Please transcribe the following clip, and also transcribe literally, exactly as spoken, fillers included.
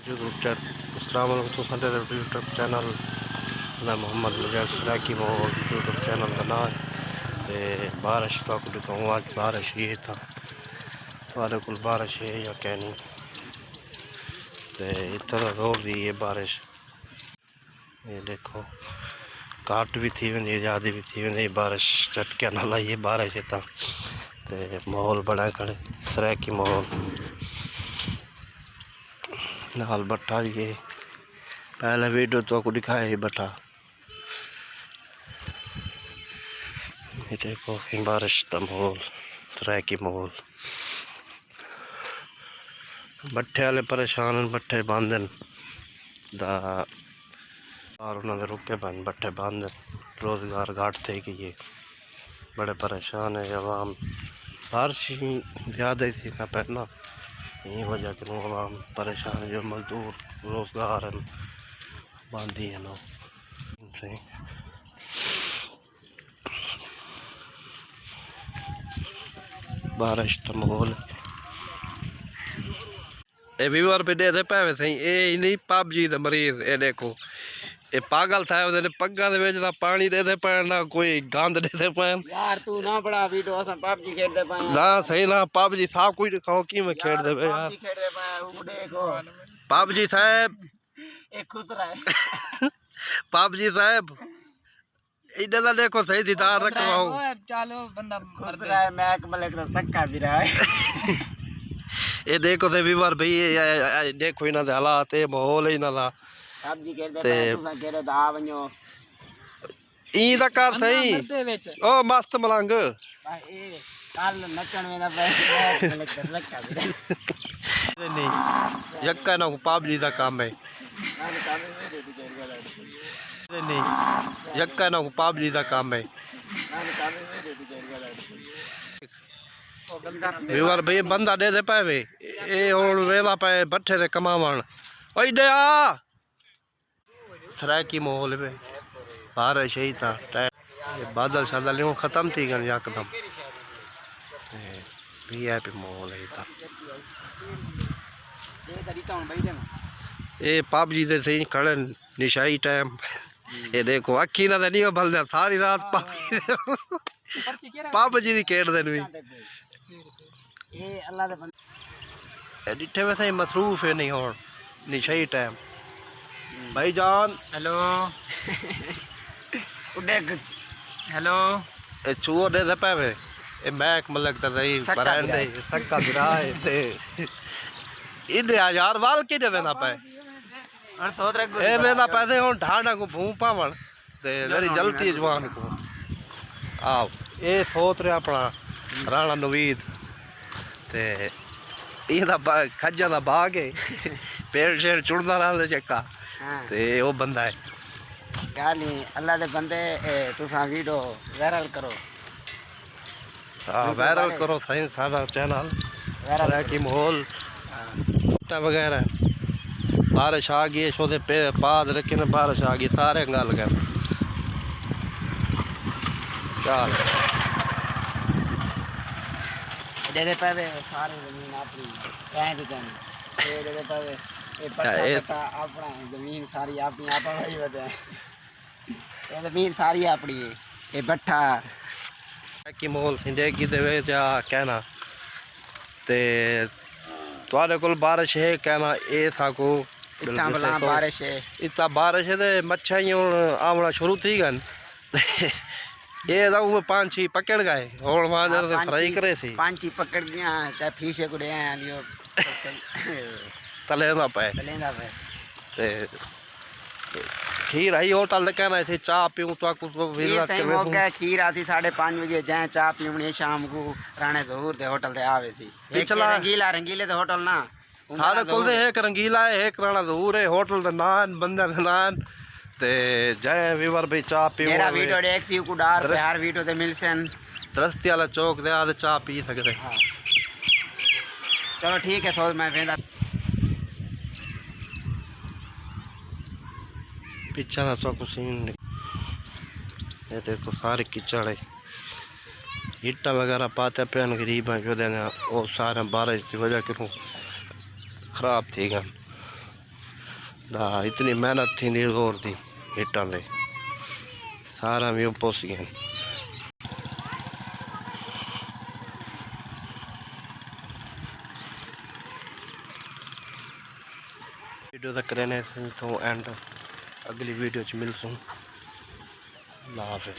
یوٹیوب چینل۔ السلام علیکم، تساں ݙیکھدے یوٹیوب چینل۔ میں محمد مجاہد سرائیکی ماحول یوٹیوب چینل دا ناں ہے۔ تے بارش تہاکوں ݙکھاؤں، اڄ بارش ہے تاں تہاݙے کول بارش ہے یا کینی؟ تے اتنا زور دی ہے بارش۔ یہ دیکھو، گھٹ بھی تھی ویندی، زیادہ بھی تھی ویندی۔ بارش جھٹکے نال آئی ہے، بارش ہے تاں تے ماحول بݨا کھڑے، سرائیکی ماحول نال بٹھا بھی ہے۔ پہلے ویڈیو تہاکوں ݙکھایا ہی بٹھا۔ یہ دیکھو، بارش دا ماحول، سرائیکی ماحول۔ بٹھے والے پریشان ہن، بٹھے بند ہن۔ دا کاروبار انہاں دے رکے پئے ہن، بٹھے بند ہن، روزگار گھٹ تھی ڳئی ہے، بڑے پریشان ہے عوام۔ بارش ہی زیادہ ہی تھی نہ پئے نا، ایں وجہ کنوں عوام پریشان ہے، جو مزدور روزگار ہن، بند ہی ہن او۔ بارش دا ماحول۔ اے ویور پہ ݙیہدے پئے وے سئیں، اے ہی نہیں پب جی دے مریض، اے ݙیکھو۔ اے پاگل تھئے ہوندے نے، پڳاں دے وچ نہ پاݨی ݙیہدے پئے، نہ کوئی گند ݙیہدے پئے۔ یار، توں نہ بݨا ویڈیو، اساں پب جی کھیݙدے پئے ہیں۔ نہ سئیں، نہ پب جی، صاحب کچھ ݙکھاؤ کیویں کھیݙدے پئے یار۔ پب جی کھیݙدے پئے ہیں، او ݙیکھو۔ پب جی صاحب۔ اے خسرا ہے۔ پب جی صاحب۔ ایݙے دا ݙیکھو صحیح دیدار رکھواؤ۔ اوئے چالو بندہ خسرا ہے، میک ملک دا سکا بھرا ہے۔ اے ݙیکھو تے ویور بھئی، اے، اے، اے، ݙیکھو انہاں دے حالات، اے ماحول ہے انہاں دا۔ پب جی کھیݙدے تے پئے، تساں کھیݙو تاں آ ونڄو۔ ایں دا کر صحیح۔ او مست ملنگ۔ بس اے کل نچݨ ویندا پئے، میک ملک دا سکا بھرا۔ نہیں، یکا نہ پب جی دا کم ہے۔ نہیں، یکا نہ پب جی دا کم ہے۔ ویور بھئی بندہ ݙیہدے پئے وے، اے ہݨ ویندا پئے بٹھے تے کماوݨ۔ اوئے ݙے آ۔ سرائیکی ماحول ہے، بارش ہے تاں ٹائم، بادل شادل ہن ختم تھی ڳئے یکدم۔ تے وی آئی پی ماحول ہے تاں۔ اے پب جی دے سئیں کھڑے نشائی ٹائم۔ اے ݙیکھو، اکھیں نال تے نہیں بھلدے، ساری رات پب جی دے، پب جی دی کھیݙدے نے وی۔ اے اللہ دے بندے۔ اے ݙٹھے ویسے مصروف ہے نہیں ہݨ، نشائی ٹائم۔ بھائی جان۔ ہیلو۔ اے ݙیکھ۔ ہیلو۔ اے چوہو ݙیہدے پئے وے۔ اے میک ملک دا صحیح سکا برانڈ بھرا ہے، ہے۔ سکا بھرا ہے تے۔ ایݙے آ یار، وال کیݙے ویندا پئے؟ ہݨ سوت رکھ اے ویندا پئے تے ہݨ ڈھانڈا کوں بھوں پاوݨ۔ تے ذری جلدی جوان کو۔ آؤ، اے سوت رہیا اپݨا رانا نوید۔ تے ایندا با-، کھجاں دا باغ ہے۔ پیڑ شیڑ چڑدا رہندا چکا۔ ہاں۔ تے او بندہ ہے۔ ڳالھ ہی اللہ دے بندے، اے، تساں ویڈیو وائرل کرو۔ ہاں، ویڈیو وائرل بݨے۔ کرو سائیں ساݙا چینل۔ وائرل سرائیکی کرو۔ ماحول۔ ہاں۔ ٹا وغیرہ۔ بارش آ ڳئی، شودے پے-، پاد رکھے نے، بارش آ ڳئی، سارے ڳل ڳئے۔ چال۔ ݙیہدے پئے وے سارے زمین اپݨی، کہیں دی کہیں۔ اے ݙیہدے پئے وے، اے پٹھا اے پٹھا اپݨا، زمین ساری اپݨی، آپ بھائی ودے۔ اے زمین ساری اپݨی ہے۔ اے بٹھا۔ کہ ماحول سنجے کی دے وچ آ کہنا۔ تے تہاݙے کول بارش ہے کہنا، اے ساکو اتنا بالکل بلا صحیح۔ بارش ہے۔ اتنا بارش ہے تے مچھاں ہی ہݨ آوݨا شروع تھی ڳن۔ اے تاں اوہ پانچھی پکڑ ڳئے، ہݨ وہاں ہاں، جا تے فرائی پانچھی، کرے سی۔ پانچھی پکڑ ڳیاں، چاہے پھیسے کو ݙے آئے ہیں، لیو۔ تلے نہ پئے۔ تلے نہ پئے۔ تے کھیر ہئی ہوٹل تے کہنا اتھے چاہ پیوں، تہاکوں تو کھیر وزٹ سائیں کروے موقع سوں۔ ہے، کھیر آسی ساڑھے پنج وڄے، جئیں چاہ پیوݨی ہے شام کوں رانا ظہور دے ہوٹل تے آوے سی۔ ہک پچھلا رنگیلا، رنگیلے دے ہوٹل نا۔ ساڑھے کول تے ہک رنگیلا ہے، ہک رانا ظہور ہے، ہوٹل دے ناں ہن، بندے دے ناں ہن۔ تے جئیں ویور بھئی چاہ پیوں میرا آوے۔ ویڈیو ݙیکھ سی، اوکوں ݙار درست-، پیار ویڈیو تے ملسن۔ درستی والا چوک تے آ تے چاہ پی سڳدے۔ ہاں۔ چلو ٹھیک ہے، سو میں ویندا۔ پچھاں دا تہاکوں سین نک-، اے ݙیکھو سارے کچڑ ہے۔ اٹاں وغیرہ پاتے پئے ہن غریباں جو ݙیندے، او سارے بارش دی وجہ کنوں خراب تھی ڳئے۔ دا اتنی محنت تھیندی زور دی ہٹاں دے، سارا وی پس ڳئے۔ ویڈیو دا کرینے تھوں اینڈ، اگلی ویڈیو چ ملسوں۔ اللہ حافظ۔